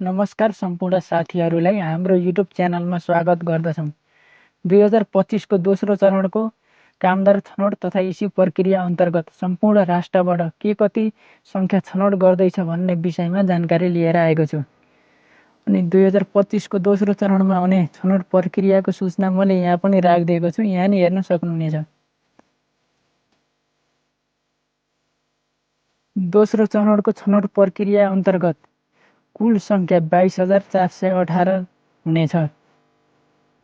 नमस्कार सम्पूर्ण साथीहरूलाई हाम्रो युट्युब च्यानलमा स्वागत गर्दछौँ। 2025 को दोस्रो चरणको कामदार छनौट तथा इस्यु प्रक्रिया अन्तर्गत सम्पूर्ण राष्ट्रबाट के कति सङ्ख्या छनौट गर्दैछ भन्ने विषयमा जानकारी लिएर आएको छु। अनि 2025 को दोस्रो चरणमा आउने छनौट प्रक्रियाको सूचना मैले यहाँ पनि राखिदिएको छु, यहाँ नि हेर्न सक्नुहुनेछ। दोस्रो चरणको छनौट प्रक्रिया अन्तर्गत कुल सङ्ख्या 22,418 हुनेछ।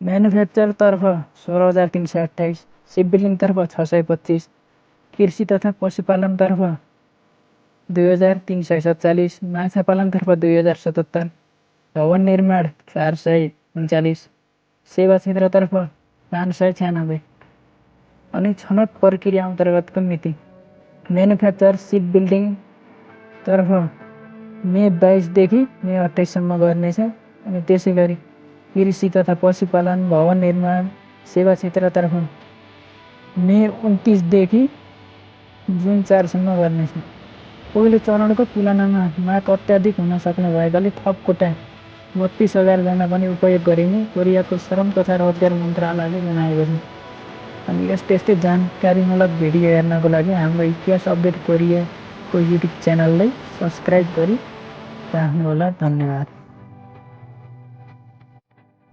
म्यानुफ्याक्चरतर्फ 16,328, सिपबिल्डिङतर्फ 625, कृषि तथा पशुपालनतर्फ 2,347, माछापालनतर्फ 2,077, भवन निर्माण 439, सेवा क्षेत्रतर्फ 596। अनि छनौट प्रक्रिया अन्तर्गतको मिति म्यानुफ्याक्चर सिपबिल्डिङतर्फ मे 22 देखि मे 28 सम्म गर्नेछ। अनि त्यसै गरी कृषि तथा पशुपालन भवन निर्माण सेवा क्षेत्रतर्फ मे 29 देखि जुन 4 सम्म गर्नेछ। पहिलो चरणको तुलनामा माग अत्याधिक हुन सक्ने भएकाले थप कोटा 32,000 जना पनि उपयोग गरिने कोरियाको श्रम तथा रोजगार मन्त्रालयले जनाएको छ। अनि यस्तै जानकारीमूलक भिडियो हेर्नको लागि हाम्रो इतिहास अपडेट कोरियाको युट्युब च्यानललाई सब्सक्राइब गरी राख्नुहोला। धन्यवाद।